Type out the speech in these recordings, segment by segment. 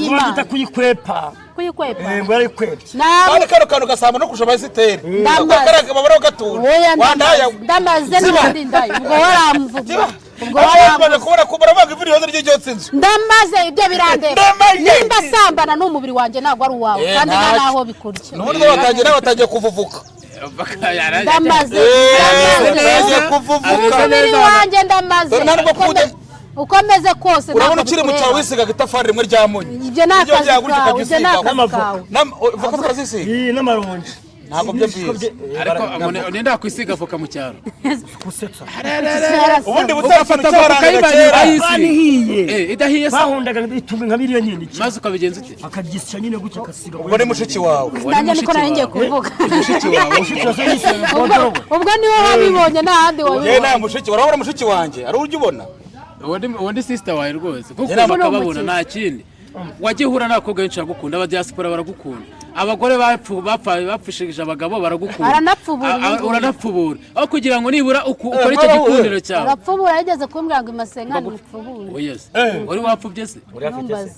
Y'Imana. Bita kuyikwepa. Kuyikwepa. Ngo yarayikwepye. Nawe. Kandi kano kantu gasamba no kurusha abayisiteri. Ndamaze. Kariya gatura. Oya. Wandaya. Ndamaze. Ziba. N'ubundi ndayo ubwo waramvuga. Ziba. Ubwo Bamaze waramvuga. kubona ko baravuga ivu rihoze ry'iryotsi inzu. Ndamaze, ibyo birandeba. Ndamaze. Nimba sambana n'umubiri wanjye, ntabwo ari uwawe. Kandi nta Ntacyo. naho bikurya. N'ubundi nawe batangiye kuvuvuka. Ndamaze. Ndamaze. Batangiye kuvuvuka. Umubiri wanjye, ndamaze. Dore nta nubwo Ukomeze kose. Urabona Ntabwo ukiri mu cyaro bikureba. wisigaga itafari rimwe rya munyu. Ibyo ni Iryo akazi byagurika kawe, ukajya ibyo ni usigaho. akazi kawe. Voka turazisiga. Iyi n'amaronji. Ntabwo byo mbizi. Ariko ninde wakwisiga avoka mu cyaro? Gusetsa. Ubundi butari ikintu Ugafata avoka cyarangaga ukayibanya kera. ukayisiga. Banihiye. Idahiye se? Bahundaga itunga nka biriya nyine iki. Maze ukabigenza ute? Akagisya nyine gutya, akasiga. Ubwo ni mushiki wawe. Nanjye niko nari ngiye kuvuga. Mushiki wawe. Mushiki wawe yise Ubwo Bodorobo. ubwo niwe wabibonye, nta handi Yewe, wabibonye. nta mushiki, urabona mushiki wanjye ari ujya ubona. Uwo ndi sister wawe rwose, kuko Njye bakababona nta kindi wajya uhura n'abakobwa benshi baragukunda, abadiaspora baragukunda, abagore bapfushije abagabo baragukunda. Aranapfubura ubu ngubu. Uranapfubura aho kugira ngo nibura ukore icyo Mwarahuye. gikundiro cyawe. Arapfubura, yigeze kumbwira ngo imasenga nimupfubure. Oya se, wari wapfubye se? Ntumbaze.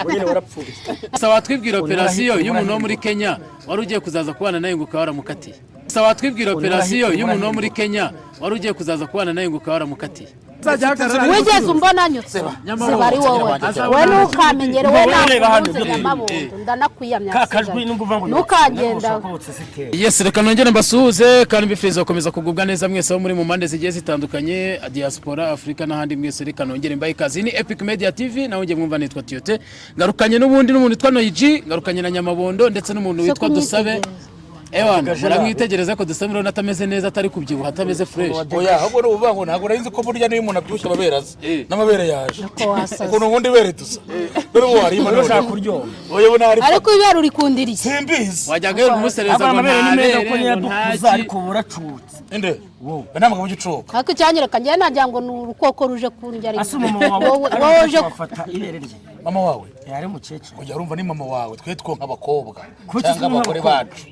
Nyine warapfuye. Gusa watwibwira operasiyo y'umuntu wo muri Kenya wari ugiye kuzaza kubana nawe ngo ukaba waramukatiye. Gusa watwibwira operasiyo y'umuntu wo muri Kenya wari ugiye kuzaza kubana nawe ngo ukaba waramukatiye. Wigeze umbona nyutse? Ziba ari wowe, we ntukamenyere, we. Reba hano. Ntabwo Nyamabondo, ndanakwiyamya. Ka kajwi nubwo uvuga ngo Ntukangenda. Yes, reka nongere mbasuhuze kandi mbifuriza gukomeza kugubwa neza mwese aho muri mu mpande zigiye zitandukanye, diaspora, Afurika n'ahandi mwese. Reka nongere mbahe ikaze. Ni Epic Media TV, nawe njye mwumva nitwa Tiote. Ngarukanye n'ubundi n'umuntu witwa Noiji, ngarukanye na Nyamabondo ndetse n'umuntu Se witwa Dusabe. kumwitegereza. Ewana, muramwitegereza ko Dusabe urabona atameze neza, atari kubyibuha, atameze fresh. Oya, ahubwo ni ubuvuga ngo ntabwo nari nzi ko burya niyo umuntu abyibushye amabere aza. N'amabere yaje. Ko wasaze. Ukuntu ubundi ibere dusa dore ubu warima none. Ushaka kuryoha. Oya, ubu ntari. Ariko ibere urikundira iki? Simbizi. Wajyaga wirirwa umusereza Aba ngo amabere nta ni meza bere kuko ngo niyadukuza ntaki. ariko buracutse. Inde nta mugabo ujya ucoka. Ariko icyanyereka njyewe nagira ngo ni urukoko ruje kundya ari Ase mama wawe wowe wowe uje wafata ibere rye? Mama wawe? Yari umukecuru. Ujya urumva ni mama wawe, twe twonka abakobwa Kuki cyangwa twonka abagore abakobwa? bacu.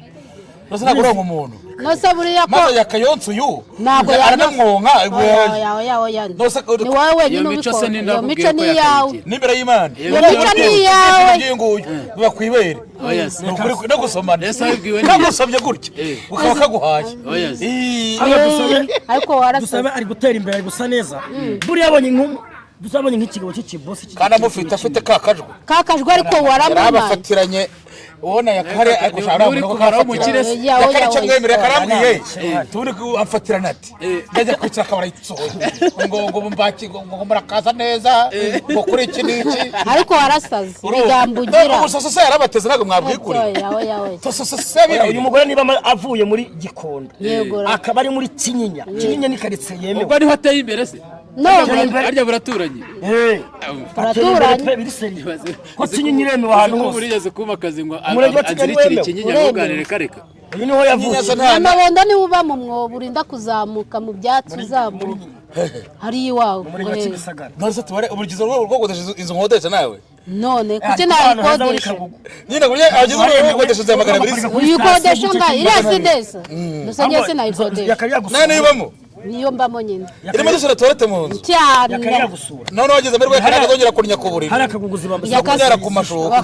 Rwose ntabwo uronka umuntu. Nose buriya ko Maze yakayonsa uyu. Ntabwo aranamwonka. Oya, oya, oya, oya. Nose Ni wowe wenyine Iyo mico se ubikora. ni Iyo ndakubwiye mico ko ni iyawe. yakabigira. N'imbere y'Imana. Iyo mico ni iyawe. Ngiyi nguyu biba ku ibere. Oya se. Ni ukuri no gusomana. Ese wabibwiwe n'iki? Kagusomye gutya ukaba kaguhaye. Oya se. Ii. Hano Dusabe. Ariko warasaze. Dusabe ari gutera imbere, ari gusa neza. Buriya abonye nk'umu Dusabe abonye nk'ikigabo cy'ikibosi. Kandi amufite, afite ka kajwi. Kakajwe, ariko waramumaye. Yarabafatiranye ubona yakare, ariko Ni ushobora uri ko kumara w'umukire se? Oya, oya, yakare icyo oya. mwemerera karambwiye turi amfatirana ati ndajya kwicara akaba arayitsohoye ngo mbaki ngo murakaza neza ngo kuri iki n'iki. Ariko warasaze, ibigambo ugira. Ubu soso se yarabateze, ntabwo mwabwikuriye. Oya, oya, oya. Soso se Uyu bibiri. mugore niba avuye muri Gikondo Yego. akaba ari muri Kinyinya, Kinyinya ni karitsiye yemewe. Ubwo ariho ateye imbere se? None Harya buraturanye? Turaturanye. Pe, biri sérieux ko Kinyinya iremewe ahantu Uzi ko hose. burigeze kumpa akazi ngo Umurenge wa Kigali anzirikire wemewe. Ikinyinya Uremewe. ntuganire kareka. Uyu niho yavuye. Se nta Nyamabondo niwe uba mu mwobo, urinda kuzamuka mu byatsi uzamuka hariya iwawe. Mu murenge wa Kimisagara. None se tubare ubugize urwego rwo gukodesha inzu nkodesha nawe? None kuki Ariko ahantu heza muri nayikodesha? Kagugu. Nyine kuburyo abagize urwego rwo gukodesha inzu ya 200 se. Uyikodesha ngaho iriya sidesa gusa, njye sinayikodeje. Yakariya gusura. Nawe nibamo. Niyo mbamo nyine. Irimo dushyira toilette mu nzu. Cyane. Yakariya gusura. None wagize amahirwe yakaraga azongera kunnya ku buriri. Hari akaguguzi bambaye. Kunyara ku mashuka.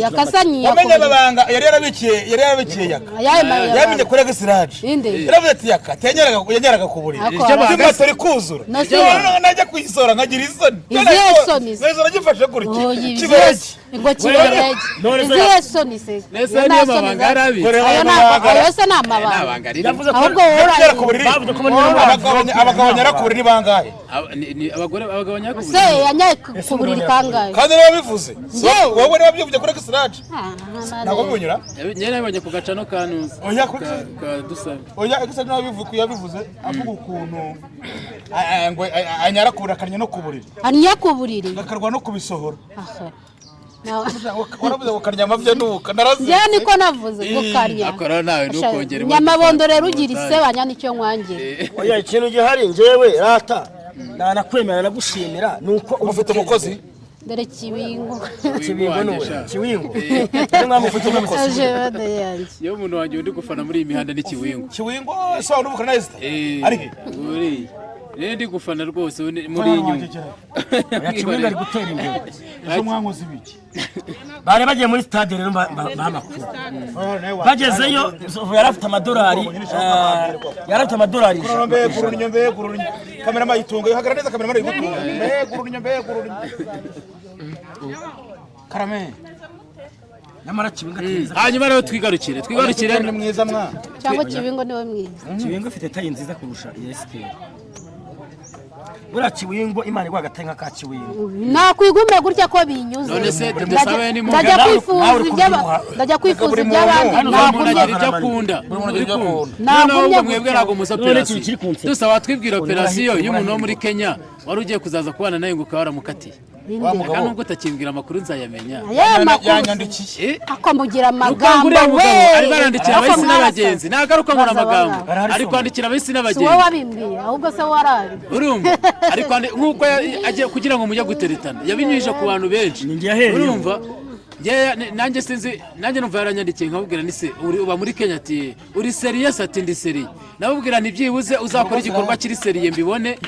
Yakasanyiye. Wamenye amabanga yari yarabikiye yaka. Ayahe mabanga? Yamenye kuri agisiraje. Inde? Yaravuze ati yaka ati yanyaraga ku buriri. Ako ara- Imato rikuzura. No, si- Noneho najya kuyisora nkagira isoni. Izihe soni se? Nayisora ngifashe gutya. Oya, izihe Kibereke. Ngo kibereke? None se- Izihe soni se? Nese Iyo niyo nta soni mabanga yari abitse. Ayo ayo se ni amabanga? Ntabanga ririmo. Yavuze ko Ahubwo wowe Yanyara ku urayizi. buriri. Bavuze ko banyara Abagabo banyara ku buriri bangahe? Abagore, abagabo nyakuburi. Se yanyaye ku buriri kangahe? Kandi niba bivuze Njyewe? wowe niba byivuye kuri agisiraje ntabwo bibunyura. Njye nabibonye ku gacano ka Nuza. Oya, kuri Ka Dusabe. Oya, agisiraje niba bivuze, yabivuze avuga ukuntu ngo anyara ku buriri, akarya no ku buriri. Anya ku buriri. Akarwa no kubisohora. Aha. Waravuze ngo karya amabya nuka narazi. Njyewe niko navuze ngo karya. Akora nawe ntukongere. Nyamabondo rero ugira isebanya, nicyo nkwangira. Oya, ikintu gihari njyewe rata nanakwemera nagushimira ni uko Ufite umukozi. Dore kibingo. Kibingo nuwe. Sha. Kiwingo niyo mwami ufite umukozi. Aje bade yanjye. Iyo umuntu wanjye undi gufana muri iyi mihanda ni Kiwingo. Kiwingo se waba unubuka na Esther? Ari he? Buriya. Rero ndi gufana rwose muri inyuma. Kiwingo ari gutera imbere. Ejo mwankoze ibiki? Bari bagiye muri stade rero bamakuru bagezeyo, Nzovu yari afite amadolari, 100. Mbega urunnyo, mbega urunnyo! Kamerama yitunga, ihagarara neza, kamerama yigutunga. Mbega urunnyo, mbega urunnyo! Karame. Nyamara Kiwingo ateza. Hanyuma rero twigarukire. Ni mwiza mwa. Cyangwa Kibingo niwe mwiza. Kiwingo afite taille nziza kurusha iya Esiteri. Buriya Kiwingo, Imana iguha agataye nka ka Kiwingo. Nakwigume gutya ko binyuze. None se dusabe ni Ndajya Nawe kwifuza uri kubyibuha. ndajya kwifuza Buri muntu- iby'abandi. Hano umuntu Nagumye agira ibyo akunda. Buri muntu agira ibyo akunda. Noneho Nagumye ubwo mwebwe gutya. ntabwo muzi None operasiyo. kiri kunseka. Dusaba twibwira operasiyo Urahirwa. y'umuntu wo muri Kenya wari ugiye kuzaza kubana nawe ngo ukaba waramukatiye. Ninde? Wa mugabo. Kandi nubwo utakimbwira amakuru nzayamenya. Ya makuru. Yanyandikiye. Eh? Akamugira Nukanga amagambo uriya we. mugabo ari barandikira Ariko abahisi mwarasaze. n'abagenzi, nagaruka nkora Baza amagambo bamwanga. ari kwandikira abahisi Si wowe n'abagenzi. wabimbwiye, ahubwo se warari. Urumva ari nk'uko agiye kugira ngo mujye guteretana, yabinyujije ku bantu benshi. Ni njye yahereyeho. Urumva njye nanjye sinzi, nanjye numva yaranyandikiye nkabubwira ni se uri uba muri Kenya, ati uri sérieux? Ati ndi sérieux. Nabubwira nti byibuze uzakora igikorwa kiri sérieux mbibone,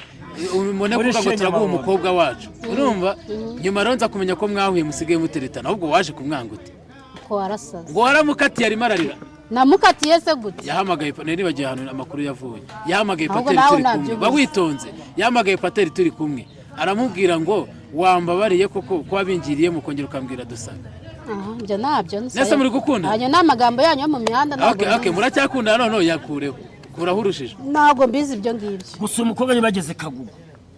umubone Muri kuvuga ngo Shenya turaguha Mabondo. umukobwa wacu. Urumva nyuma rero nza kumenya ko mwahuye musigaye muteretana, ahubwo waje kumwanga ute? Ko warasaze. Ngo waramukatiye arimo ararira. Namukatiye se gute? Yahamagaye, nari nibagiwe ahantu amakuru yavuye. Yahamagaye Ahubwo pateri nawe turi kumwe. nabyo Ba witonze, yahamagaye pateri turi kumwe, aramubwira ngo wambabariye koko ko wabingiriye mukongera ukambwira dusaba. Aha, ibyo ntabyo nzi. Nese muri gukunda? Ayo ni amagambo yanyu yo mu mihanda, ntabwo Okay, mbizi. muracyakundana noneho? Yakureho, kuraho urujijo. Ntabwo mbizi ibyo ngibyo. Gusa uyu mukobwa niba ageze Kagugu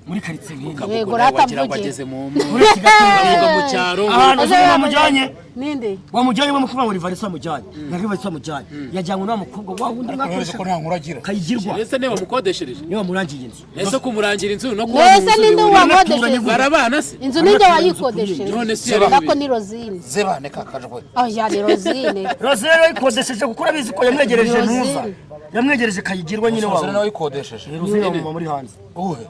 muri karitsiye nk'iyi, Kagugu Yego, nawe rata wagira ngo mvuge. ageze mu muri Kigali Kagugu mu cyaro. Ahantu uzi wamujyanye? Ninde? Wamujyanye wa mukobwa ngo Vanessa wamujyanye, ntabwo Vanessa wamujyanye, yajyanywe n'wa mukobwa wa wundi Ariko ntuzi ko mwakoresha nta nkuru agira. Kayigirwa. Ese niba mukodeshereje? Niwe wamurangiye inzu. Ese kumurangira inzu no kuba mu Mbese nzu ninde bihuriye? wakodesheje? Barabana se? Inzu ninde wayikodesheje? None se yari Nako bibi? ni Rosine. Zebane kakajwe. Oya, ni Rosine. Rose rero yayikodesheje kuko urabizi ko yamwegereje ntuza, yamwegereje Kayigirwa nyine Rosine wawe. nawe ayikodesheje. Rose wamuma muri hanze. Uhe?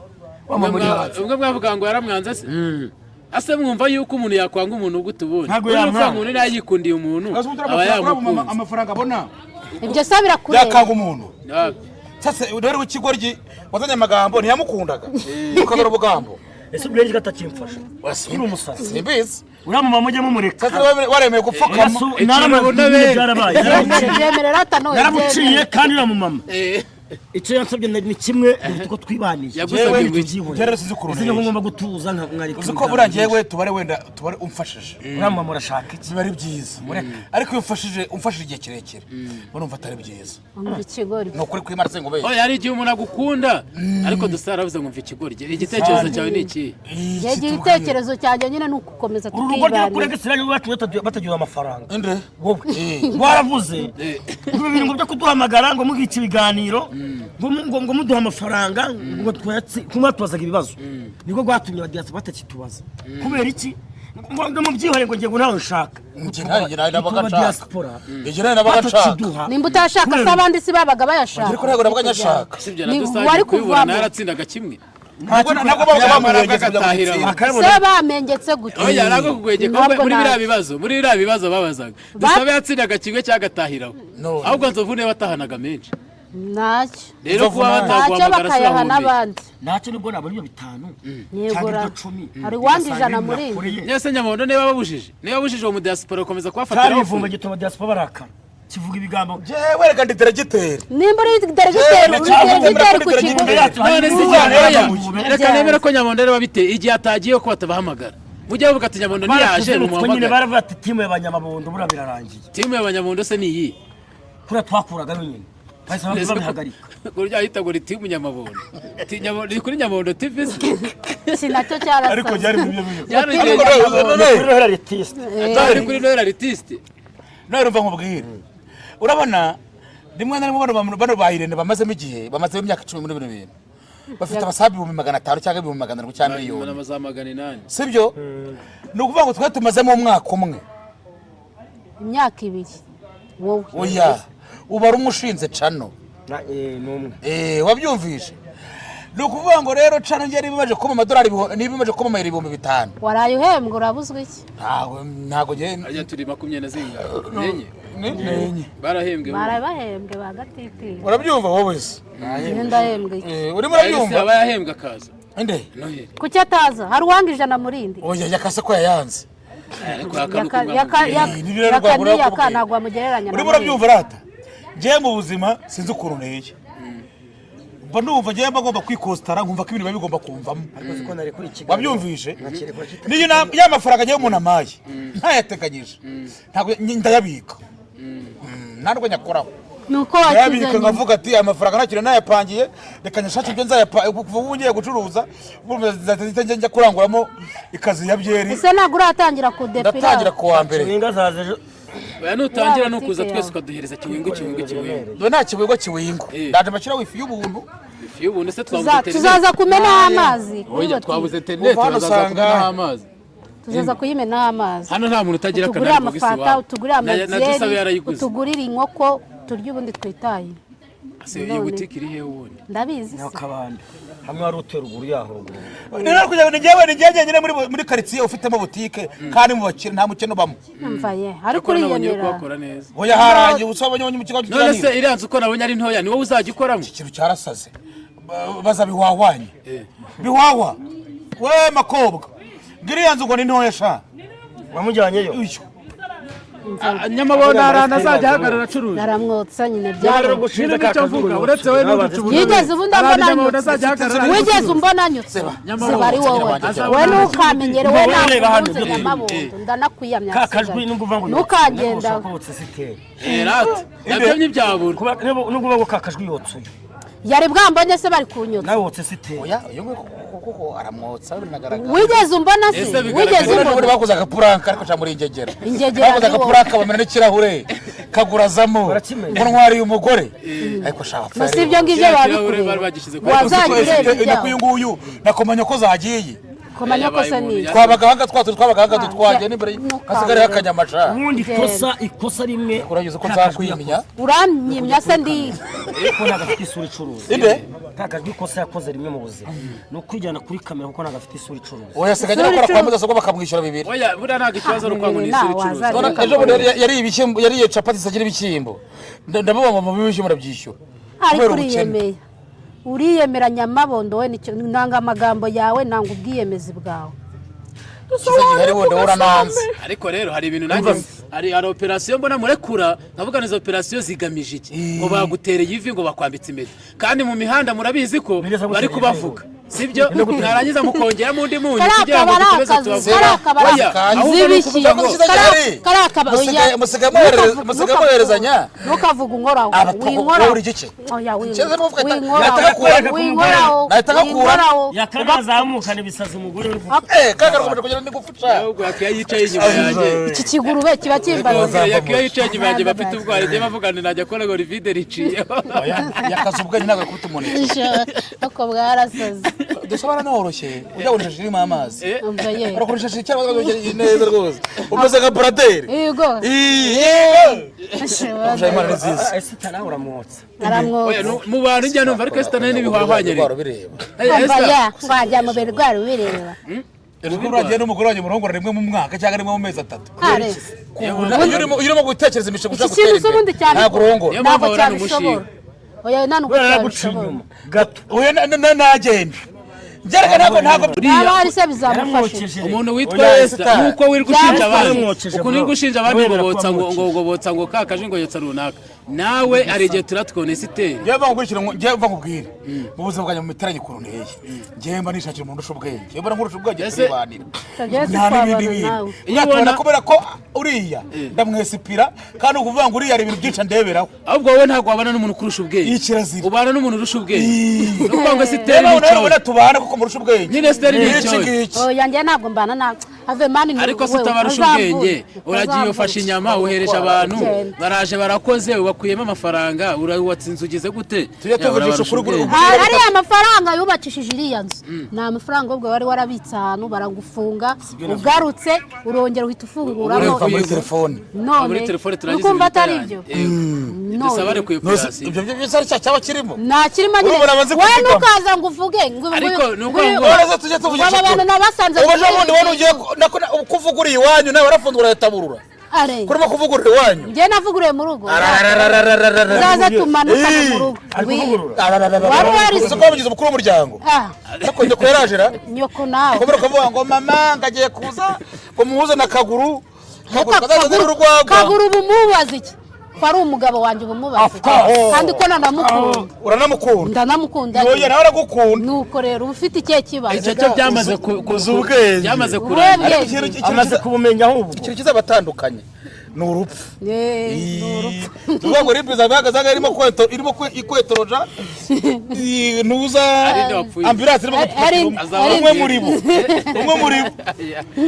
Wamuma muri hanze. Ubwo mwavuga ngo yaramwanze se, ase mwumva yuko umuntu yakwanga umuntu gute ubundi? Ntabwo Uriya yamwanga. uvuga ngo umuntu yayikundiye umuntu aba yamukunze. Amafaranga abona Ibyo se birakureba? yakanga umuntu? Hafi. Sasa rero w'ikigoryi wazanye amagambo ntiyamukundaga, ukazana ubugambo. Ese ubwo rero atakimfasha uri umusazi? Simbizi. Uriya mama mujye mumureka. Sasa waremeye gupfukama. Naramaze, byarabaye. Byemerera atanoye. Naramuciye kandi uriya mumama Eh, icyo yansabye ni kimwe, dufite uko twibaniye. Yagusabye ngo iki? Tubyihorere. Njye rero sinzi ukuntu Ese niho nteye. ngomba gutuza nkareka Uzi ko buriya njyewe tubare, wenda tubare umfashije. Uriya mama urashaka iki? Biba ari byiza, ariko iyo umfashije igihe kirekire mba numva atari byiza. Umva ikigori. Ni ukuri kw'Imana singubeshye. Oya, hari igihe umuntu agukunda, ariko dusa yaravuze ngo mva ikigoryi. Igitekerezo cyawe ni iki? Yego, igitekerezo cyanjye nyine ni ukukomeza Uru rugo ryo tukibanira. kurega isirayeli iwacu batagira amafaranga. Inde? Wowe waravuze ngo ibi bintu ngo byo kuduhamagara ngo mugica ibiganiro ngo muduha amafaranga ngo twayatsi kumwe tubazaga ibibazo, nibwo rwatumye abadiyasipora batakitubaza. Kubera iki? Ngo mubyihore, ngo ngiye ngo ntawe nshaka. Njye nawe nabaga Bituma nshaka. diaspora Njye nawe nabaga nshaka. batakiduha. Nimba utashaka se, abandi si babaga bayashaka? Ariko ntabwo nabaga nyashaka. Sibyo na Ni dusangiye wari kubibona kuvamo. yaratsindaga kimwe. Ntabwo babaga bamurengeza Agatahira. Akabona. Se bamengetse gute? Oya, ntabwo kugwegeka. Ntabwo Muri biriya nazi. bibazo, muri biriya bibazo babazaga, dusabe yatsindaga kimwe cyagatahiraho. No. Ahubwo Nzovu niwe watahanaga menshi. Ntacyo. Rero kuba Nzovu Ntacyo, bataguhamagara bakayaha surahumbye. n'abandi. Ntacyo, nibwo nabona ibyo 5 Yego cyangwa ra. ibyo 10. Hari uwanga 100 muri ibi. Nyese Nyamondo niba babujije, niba babujije uwo mudiaspora gukomeza kubafatiraho. Cyari ivumba gituma diaspora barakara, kivuga ibigambo. Jewe reka ndi diregiteri. Nimba uri diregiteri, uri diregiteri ku kigo. Imbere yacu hari None se ingurube. oya, Ingurube. reka nemere ko Nyamondo ariwe wabiteye igihe atagiye ko batabahamagara, mujye bavuga ati Nyamondo ntiyaje. Baratuzinutswe nyine. Mumuhamagare. Baravuga ati timu y'abanyamabondo buriya birarangiye. Timu y'abanyamondo se ni iyi? Kuriya twakuragayo nyine bahise babihagarika. Ku buryo ahita ngo ni timu Nyamabondo. Ni kuri Nyamondo TV se? Si nacyo cyarasaze. Ariko byari mu byo Byari Ariko Ni kuri Noheli Artiste. Atari kuri Noheli Artiste. None urumva nkubwire, urabona rimwe na rimwe bano ba Irene bamazemo igihe, bamazemo imyaka 10 muri bino bintu, bafite abasabi 500,000 cyangwa 700,000 cyangwa miliyoni. Za 800. Sibyo? Ni ukuvuga ngo twari tumazemo umwaka umwe. Imyaka 2 wowe. Oya, uba ari umwe ushinze channel. Ni umwe. Eh, wabyumvishe? Ni ukuvuga ngo rero cano njye niba imaze kuba amadolari niba imaze kuba amayero 5000. Waraye uhembwa, urabuzwa iki? Ntabwo njye. Ajya turi makumyabiri na zingahe? Nenye. Nenye. Barahembwe. Baraye bahembwe ba gatiti. Urabyumva wowe se? Ndahembwe iki? Urimo urabyumva? Aba yahembwe akaza. Inde? Noheli. Kuki ataza? Hari uwanga 100 murindi. Oya, yakase ko yayanze. Ariko akantu Ni rero rwabura Yaka ntabwo wamugereranya na Urimo Murindi. urabyumva rata? Njye mu buzima sinzi ukuntu nteye. Mba numva njye mba ngomba kwikositara, nkumva ko ibintu biba bigomba kumvamo. Ariko siko nari kuri Kigali. Wabyumvishe? Nkakirekura kita. Niyo ya mafaranga njyewe umuntu amaye ntayateganyije, ntabwo ndayabika. Ntabwo nyakoraho. Nuko Ndayabika wakize. nkavuga ati aya mafaranga nta kintu nayapangiye, reka nyashake ibyo nzayapa. Kuva ubu ngiye gucuruza, ubu nzahita njya kuranguramo ikazi ya byeri. Ese ntabwo uratangira kudepira? Ndatangira ku wa mbere. Kiwinga zaza ejo. Oya, nutangira Ya, no kuza butike twese yawe. ukaduhereza kiwingo, kiwingo, kiwingo. Dore nta kiwingo, kiwingo. Eh. Ndaje mbashyiraho ifu y'ubuntu. Ifu y'ubuntu se? Twabuze interineti. Tuzaza kumenaho amazi kuri Oya, botike. twabuze interineti. Uva hano Bazaza usanga- kumenaho amazi. Tuzaza kuyimenaho amazi. Hano nta muntu utagira Utugurire Canal Box amafanta, iwabo. utugurire Na Dusabe amabyeri, yarayiguze. utugurire inkoko turye, ubundi twitaye. Se iyi butike iri he ubundi? Ndabizi se. Nyakabanda. Hamwe hari utuye ruguru yaho ruguru. Rero kugira ngo ni njyewe, ni njyewe njyenyine muri karitsiye ufitemo butike, kandi mu bakire nta mukene ubamo. Umva ye, ariko Kuko nabonye uri uriyemera. kuhakora neza. Oya, harangiye ubusa abonye mu kigo None se cy'ikiganiro. iriya nzu uko nabonye ari ntoya, ni wowe uzajya ukoramo? Ikintu cyarasaze. Baza bihwahwanye. Eh. Bihwahwa we makobwa, ngiriya nzu ngo ni ntoya sha. Wamujyanyeyo. Uyu. Nyamabondo hari ahantu azajya ahagarara acuruza. Naramwotsa nyine Yari byaro. gushinze Nyine nicyo mvuga, uretse we n'uducubu. Yigeze ubundi Hari ambona Nyamabondo anyutse? azajya ahagarara. Wigeze umbona anyutse? Ziba ari wowe. We ntukamenyere, we Reba hano, ntabwo dore. Nyamabondo, ndanakwiyamya. Ka kajwi nubwo uvuga ngo Ntukagenda. Kotse siteri. Eh, rata nabyo ntibyabura. Kuba nubwo uvuga ngo ka kajwi yotsuye. Yari bwambonye se bari kunyotsa? Nawe wotse siteri. Oya, uyu nguyu kuko aramwotsa binagaragara. Wigeze umbona se? Ese bigaragara- Wigeze Ubundi umbona? bakoze akapuranka, ariko cyangwa muri ingegera. Ingegera Bakoze ni wowe. akapuranka, bamena n'ikirahure kagurazamo Barakimena. ngo ntwariye umugore, ariko shaka. No si ibyo ngibyo. Kiriya kirahure Babikureba. bari bagishyize kuri- Wazajya ureba Nako ibyawe. uyu nguyu nakomanya ko zagiye. Komanya ko se ni iki? Twabagahanga twatu, twabagahanga tutwagiye n'imbere Ntukangure. hasigaye akanyamasha. Ubundi ikosa rimwe. Uragize uko nzakwimya. Uranyimya se ndi? Ko ntabwo afite isura icuruza. Inde? Ka kajwi ikosa yakoze rimwe mu buzima ni ukwijyana kuri kamera, kuko ntabwo afite isura icuruza. Oya, asigaye ajya gukora kwa mudasobwa bakamwishyura 2. Oya, buriya ntabwo ikibazo ari ukwanga ni Nawe isura icuruza. wazaza. None ejo bundi yariye ibishyimbo, yariye capati zitagira ibishyimbo. Ndababamba mu bishyimbo ndabyishyura. Ariko Kubera ubukene. uriyemeye, uriyemera Nyamabondo we. Nicyo nanga, amagambo yawe, nanga ubwiyemezi bwawe. Kiza gihari wenda urananze. Ariko rero hari ibintu nanjye, hari operasiyo mbona murekura nkavuga izo operasiyo zigamije iki? Ngo bagutereye ivi, ngo bakwambitse impeta, kandi mu mihanda murabizi ko Bireza bari gutera kubavuga, sibyo? Mwarangiza mukongeramo undi munyu Kariya kugira ngo akaba ari dukomeze akazi, tubavuge. kariya akaba ari Oya, akazi. ahubwo ni ukuvuga ngo Zibishyimbo. Kariya akaba oya. Musigaye muherezanya. Ntukavuge unkoraho. Aba- Winkoraho. wowe uri igice. Oya, Ikibazo ni uvuga ati, winkoraho. nahita Winkoraho. Nahita ngakura. Winkoraho. Yakanazamukana ibisazi umugore uri Eh, kaga rukomeje kugira ngo gufuca. Ahubwo yakiya yicaye inyuma yanjye. Iki kigurube kiba kimbaye. Yakiya yicaye inyuma yanjye, bafite ubwoba, rigiye bavuga najya kubona ngo rivide riciyeho. Oya, yakaza ubwenge, ntabwo yakubita umuneke. Ariko bwarasaze. Dusobana noroshye. Ujya gurisha irimo amazi. Eh. Umva ye. Urakoresha cyangwa neza rwose. Umeze nka buraderi. Yego. Iye. Imana ni nziza. Ese nawe uramwotsa? Oya, Aramwotsa. mu bantu njya numva, ariko Esther nawe n'ibihwahwanye rero. Bireba. Eh, Umva Esther, ye, wajya mu birwara ubireba. Ejo uragiye n'umugore wanjye murongora rimwe mu mwaka cyangwa rimwe mu mezi 3. Are. Iyo urimo gutekereza imishinga Iki ushaka kintu gutera se ubundi imbere, ntabwo urongora. Niyo mpamvu ntabwo ahorana cyabishobora. umushinga. Oya, nta nuko Kubera yaraguciye cyabishobora. inyuma gato. Oya, nagenda. Njyereka ntabwo Yaba hari se bizamufasha. Yaramwokeje. Umuntu witwa Oya, Esther, Esther. nuko wirirwa ushinja abandi, Yaramwokeje, ukuntu wirirwa bro. ushinja abandi ngo Wemera ko botsa ngo wamwokeje. ngo botsa ngo ka kaje ngo yotsa runaka, nawe hari igihe turatwona Esiteri. Njyewe mva ngo, njyewe mva nkubwire, mu buzima bwanjye mu miteranye ukuntu nteye, njyewe mba nishakira umuntu urusha ubwenge. Njyewe mbona nkurusha ubwenge Ese- turibanira. Tugiye Nta n'ibindi twabana bintu. nawe. Iyo Uyatubona ubona- kubera ko uriya ndamwesipira, kandi ukuvuga ngo uriya hari ibintu byinshi andeberaho. Ahubwo wowe ntabwo wabana n'umuntu ukurusha ubwenge. Iyi kirazira. Ubana n'umuntu urusha ubwenge, ni ukuvuga ngo Esiteri Rero ni nawe icyohe. ubona tubana kuko murusha ubwenge. Nyine Esiteri ni Iki icyohe. ngiki. Oya, njye ntabwo mbana nawe. Have mani. Ariko se utabarusha ubwenge? Uragiye ufashe inyama, uhereje abantu, baraje barakoze, ubakuyemo amafaranga, urawatse inzu, ugize gute? Tujye Ya, tuvugisha urabarusha ukuri kuri ubwenge. Ariya mafaranga yubakishije iriya nzu ni amafaranga ubwo wari warabitse ahantu baragufunga, ugarutse urongera uhita ufunguramo. Urumva muri telefone. None Muri telefone turangiza ukumva iminota atari yanjye. byo. Yego. None. Dusaba arekuye Ntuzi- kuri Ibyo byose ari cya cyaba kirimo. Nta kirimo nyine. Urumva namaze Wowe kuzigama. ntukaza ngo uvuge ngo Ariko ni uko ngo- ngo- Uraza tujye tuvugisha Aba bantu ukuri. nabasanze Ubu ejo bundi wowe ugiye kuvugurura iwanyu, nawe warafunzwe urayataburura. Are. Kurimo kuvugurura iwanyu. Njye navuguruye mu rugo. Ararararararara. Uzaza tumanukane mu rugo. Ari kuvugurura. Wari warize. Uzi ko wabigize umukuru w'umuryango? Ah, Ariko nyoko yarajera. Nyoko nawe. Kubera kuvuga ngo mama ngagiye kuza ngo muhuze na Kaguru. Kaguru kazaza n'urwagwa. Kaguru ubu mubaza iki? Ko ari umugabo wanjye, ubu mubaza iki? course. Kandi ko nanamukunda. Uranamukunda. Ndanamukunda. Yoye nawe aragukunda. Nuko rero uba ufite ikihe kibazo? Icyo cyo byamaze Uzi ubwenge. byamaze Ubuhe kurangira. bwenge? Amaze kubumenya ahubwo. Ikintu kizabatandukanye ni urupfu. Eh, ni urupfu. Tuvuga ngo ribu izaba ihagaze ahangaha irimo irimo ikwetoroja ntuza Ari nde wapfuye? Ambulance irimo gupakira umwe muri bo, umwe muri bo,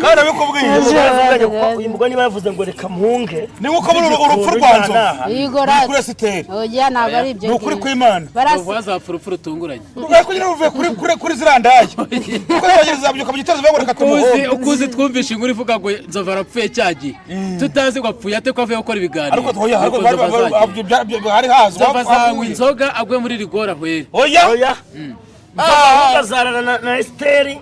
kandi abikubwiye. Uyu mugore niba yavuze ngo reka mpunge, Ni nkuko muri urupfu rwa Nzovu Yego. ni kuri Esiteri. Oya, ntabwo ari ibyo Ni ukuri ngibyo. kw'Imana. Ubu hazapfa urupfu rutunguranye. Rwari kugira ngo ruvuye kuri ziriya ndaya, kuko ziragenda zabyuka mu gitondo zivuga ngo reka Ukuzi tumuhombe. ukuzi twumvishe inkuru ivuga ngo Nzovu arapfuye cyagiye, tutazi ngo apfuye ate, ko avuye gukora ibiganiro. Ariko oya, ariko Nuko Nzovu azagira. hari hazi Nzovu azanywa inzoga agwe muri rigora ahwere. Oya. Oya. Ah. Azarana na Esiteri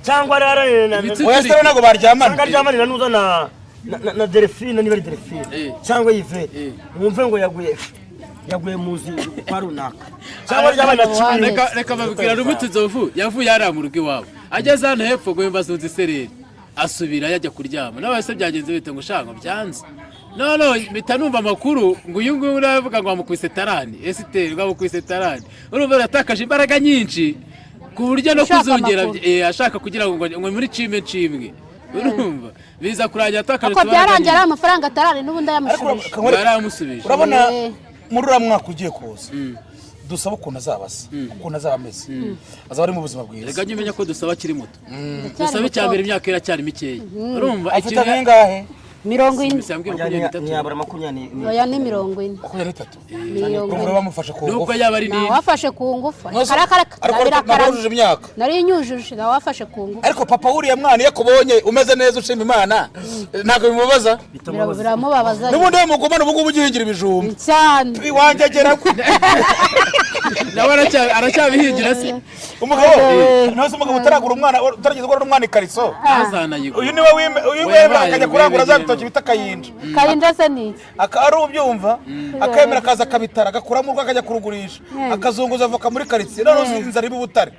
cyangwa ararane na Ibitsi- Oya, Esiteri ntabwo baryamana. Cyangwa aryamane na nuza na Delphine, niba ari Delphine cyangwa Yvette, wumve ngo yaguye mu nzu kwa runaka, cyangwa aryamane na Kimwe. Reka babwira rumutse. Nzovu yavuye hariya mu rugo iwabo, ageze hano hepfo ngo yumva azunze isereri, asubira yajya kuryama. Nawe se byagenze bite? Ngo shaka byanze. No mpita numva amakuru ngo uyu nguyu uravuga ngo wamukubise tarani, Esiteri ngo wamukubise tarani. Urumva yatakaje imbaraga nyinshi ku buryo no Ashaka kuzongera amakuru. Ashaka kugira ngo muri cimwe cimwe, urumva biza kurangira atakaje Ako utubaraga byarangiye ari nyinshi. amafaranga atarari n'ubundi ayamushubije. Ariko Ngo yaramusubije. Urabona, Eh. muri uriya mwaka ugiye kuza, dusaba ukuntu azaba asa, ukuntu azaba ameze, azaba ari mu buzima bwiza. Reka njye umenya ko dusaba akiri muto. Ndacyari Dusaba icya muto. mbere, imyaka iracyari mikeya, urumva. Afite nk'ingahe? 40. Yambwiye 23. Ntiyabura 20. Oya, ni 40. 23. Mirongo Urumva ine. bamufashe ku Nubwo ngufu. yaba ari Nawe nini. wafashe ku ngufu. Mwese- Karakaraka. Ariko ntabwo wujuje imyaka. Nari nyujuje, nawe wafashe ku ngufu. Ariko papa wuriya mwana iyo akubonye umeze neza ushima Imana, ntabwo bimubaza? Biramubabaza. N'ubundi we mugumana ubu ngubu ugihingira ibijumba cyane. Iwanjye agera Nawe aracyabihingira se? Umugabo nawe se, umugabo utaragura umwana, utarageza ugura umwana ikariso. Ntazanayigura. Uyu niwe wime, uyu We wemera yabaye akajya kurangura za rwebe. bitoki bita kayinja. Kayinja se ni iki? Ari ubyumva, akemera akaza akabitara, agakuramo urwo akajya kurugurisha, akazunguza avoka muri karitsiye. Noneho uzi inzara iba i Butare.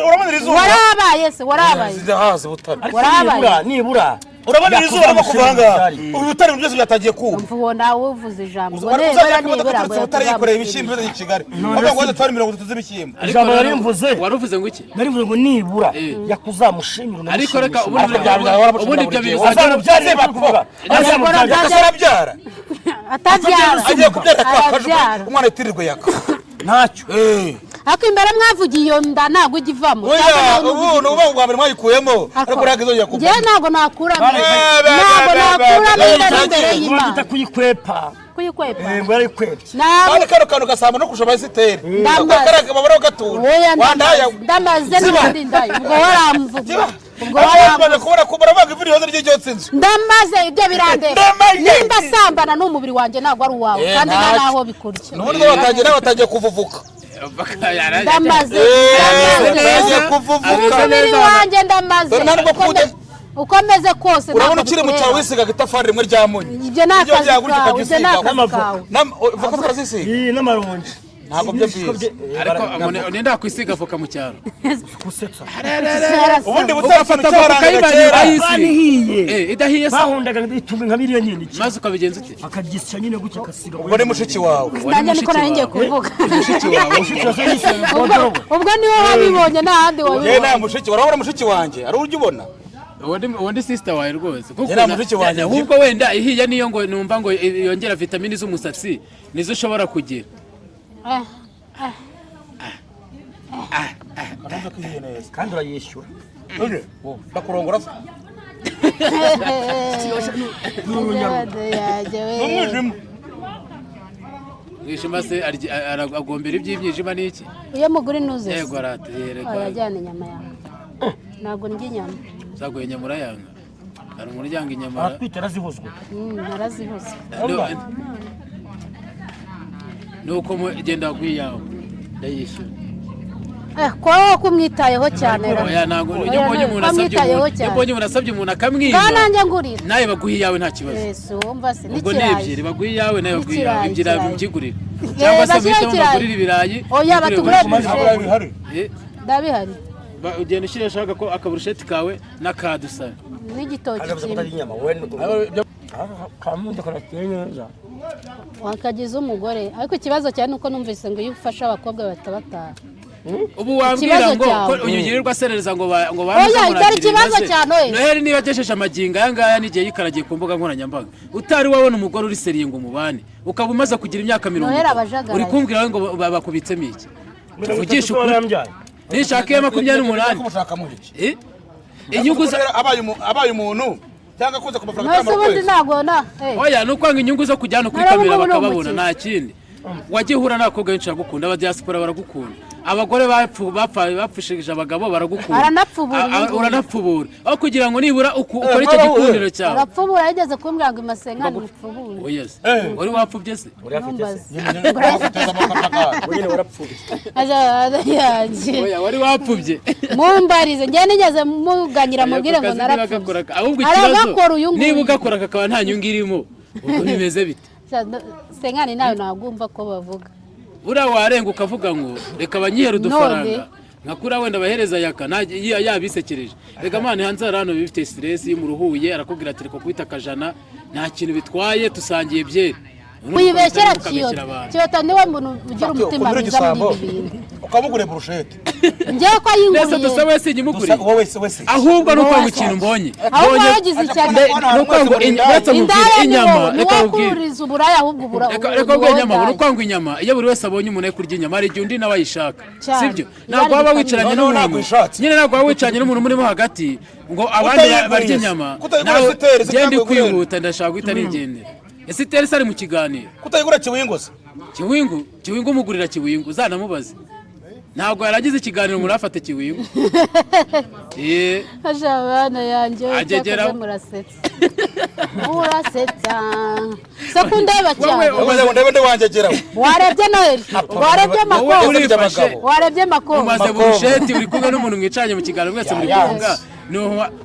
Urabona iri zuba? Warabaye se? Warabaye? Haza Butare. Ariko Warabaye. nibura nibura Urabona iri zuba ririmo kuva ahangaha, Yakuzamura. ubu Butare ibintu byose byatangiye kuma. Umva, uwo nawe uvuze ijambo ngo Uzajya nibura ku modoka nibura ngo iturutse Butare yikoreye ibishyimbo bizanye i Kigali, bavuga ngo wenda 30 z'ibishyimbo. Ariko Ijambo rero, nari mvuze. Wari uvuze ngo iki? Narivuze ngo nibura yakuzamushimira. Ariko reka ubundi Ariko byaba ubundi ibyo bintu Azamubyarire, Uzajya- kuvuga. Azakora Azamubyarire. Yaka se arabyara? Atabyara. Agiye kubyara kwa Kajwi. Arabyara. Umwana yitirirwe Yaka. Ntacyo. Ariko imbere mwavugiye iyo nda ntabwo ujya ivamo. Oya. Cyangwa nawe Ubu ntujya ni ubuvuga bwa mbere mwayikuyemo, ariko ntabwo izongera kuva. Njyewe ntabwo nakuramo, Ba, ntabwo ba, ba, nakuramo ba, inda ba, n'imbere ba, y'Imana. Bita kuyikwepa. Kuyikwepa. Ngo yarayikwepye. Ntabwo. Kandi kano kantu gasamba no kurusha abayisiteri. Ndamaze. Babura gatura. Oya. Wandaya. Ndamaze. Ziba. N'ubundi ndayo ubwo waramvuga. Ziba. Ubwo Abantu waramvuga. bamaze kubona ko baravuga ivu rihoze ry'icyotsi inzu. Ndamaze, ibyo birandeba. Ndamaze. Nimba sambana n'umubiri wanjye ntabwo ari uwawe, kandi nta Ntacyo. naho bikurya. N'ubundi batangiye nawe batangiye kuvuvuka. Ndamaze. Batangiye Ndamaze. kuvuvuka. Umubiri wanjye ndamaze. Dore nta nubwo Uko meze kose Urabona ntabwo ukiri mu cyaro bikureba. wisigaga itafari rimwe rya munyu. Ibyo ni Iyo akazi byagurutse kawe, ukajya ibyo ni usigaho. akazi kawe. Voka turazisiga. Iyi n'amaronji. Ntabwo byo mbizi. Ariko nenda kwisiga avoka mu cyaro? Gusetsa. Ubundi Butare ikintu Ugafata avoka cyarangaga ukayibanya kera. ukayisiga. Banihiye. Idahiye se? Bahundaga itunga nka biriya nyine iki. Maze ukabigenza ute? Akagisya nyine gutya akasiga. Ubwo ni mushiki wawe. Uwo ni Nanjye niko mushiki nari ngiye wawe. kuvuga. Mushiki wawe. Mushiki wa se Ubwo niwe wabibonye, nta handi Yewe wabibonye. nta mushiki, urabona mushiki wanjye ari ujya ubona. Uwo ndi sister wawe rwose kuko Njye nta mushiki wanjye ngira. ahubwo wenda ihiye niyo ngo numva ngo yongera vitamini z'umusatsi, nizo ushobora kugira. Kandi urayishyura. Bakurongora se? Ni urunyarugo. Umwijima. Umwijima se agombera iby'imyijima n'iki? Iyo mugura inuze se? Yego araterwa. Arajyana inyama yawe, ntabwo ndya inyama. Zaguye inyama urayanga, hari umuntu ujyanga inyama? Aratwite, arazihozwe. Narazihoze. Nuko genda yawe ndayishyura. Ko wowe ko umwitayeho cyane ra. Oya, ntabwo iyo Oya, mbonye umuntu ko asabye amwitayeho umuntu, iyo cyane. mbonye umuntu asabye umuntu akamwiba. Ngaho nanjye ngurira. Nawe baguha iyawe, nta kibazo. Yesu, wumva se? Ubwo ni N'ikirayi. ebyiri, baguha iyawe nawe baguha iyawe. N'ikirayi, Ibirayi ikirayi. mubyigurire cyangwa se Bashyiraho muhitemo ikirayi. mugurire ibirayi. Oya, mugurire batugurire burusheti. burusheti. Bihari. Ndabihari. Ugenda ushyira ko akaburusheti kawe n'akadusabe. N'igitoki Aravuze ko kimwe. utarya inyama wowe. Kamundi karateye neza. Wakagize umugore, ariko ikibazo cyane nuko numvise ngo iyo ufashe abakobwa bahita bataha. Ubu wambwira Ikibazo ngo cyawe. ko uyu yirirwa aserereza ngo ngo Oya, bamuze icyari murakira ikibazo ibibazo. cya Noheli. Noheli niba agejeje amagingo aya ngaya n'igihe yikaragiye ku mbuga nkoranyambaga, utari wabona umugore uri sérieux ngo umubane, ukaba umaze kugira imyaka 30. Noheli aba ajagaraye. Uri kumbwira ngo bakubitsemo iki? 30 Tuvugishe ukuri. Yarambyaye. Nishaka iya 28. Kumushaka mu iki? Eh? Inyungu za Abaye umuntu cyangwa akunze ku mafaranga Nose atanga ubundi kwezi. ntabwo na Oya, ni ukwanga inyungu zo kujya hano kuri Narabu kamera ngubu ni bakababona. umukire. Nta kindi. Wagiye uhura n'abakobwa benshi baragukunda, abadiaspora baragukunda, abagore bapfushije abagabo baragukunda. Aranapfubura uyu nguyu. Uranapfubura aho kugira ngo nibura ukore icyo Mwarahuye. gikundiro cyawe. Arapfubura, yigeze kumbwira ngo imasenga nimupfubure. Oya se, wari wapfubye se? Urayafite se? Numbaze. Wowe nyine warapfuye. Yanjye. Oya, wari wapfubye? Mumbarize, njye nigeze muganyira mubwire ngo Ako kazi narapfubye? ntibagakora, ahubwo ikibazo Aragakora uyu nguyu. niba ugakora kakaba nta nyungu irimo, ubwo bimeze bite? Senkani nawe ntabwo ko bavuga. Buriya warenga ukavuga ngo reka banyihere udufaranga nka kuriya wenda bahereza yaka yabisekereje. Reka mani, hanze hari hano bifite stress, iyo umuruhuye arakubwira ati reka kubita akajana, nta kintu bitwaye, tusangiye byeri. Wibeshyera. Ukabeshyera Kiyota abantu. Kiyota niwe muntu ugira umutima mwiza muri ibi bintu. Ukamugura burushete. Njyewe ko Nese ayinguriye. dusaba wese inyimuguriye. Wowe wese wese. Ahubwo ni ukwanga ikintu mbonye. Ahubwo wagize ishyaka. Ni ukwanga uretse mubwire Indaya ni inyama, wowe, ni reka wowe mubwire. kururiza uburaya, ahubwo ubura Reka ubwo inyama, ni ukwanga inyama. Iyo buri wese abonye umuntu ari kurya inyama, hari igihe undi nawe ayishaka. Cyane. Sibyo? Ntabwo waba wicaranye Noneho ntabwo n'umuntu uyishatse. nyine, ntabwo waba wicaranye n'umuntu murimo hagati ngo abandi Kutayiguriye barya se. inyama. Kutayigura Nawe esiteri se genda cyangwa igurere. kwihuta, ndashaka guhita nigendera. Esiteri se ari mu kiganiro? Kutayigura kiwingo se? Kiwingu, kiwingu umugurira kiwingu, uzanamubaze. Ntabwo yaragize ikiganiro ngo afate kiwingu. Aje abana yanjye. Agegera- Cyakoze murasetsa, murasetsa se kundeba cyane. Wowe ndebe nde wanjye geraho. Warebye Noheli, warebye Wowe Makombe. urifashe. Warebye Makombe. Umaze Makombe. burusheti, uri kumwe n'umuntu mwicaranye mu kiganiro mwese muri kuvuga.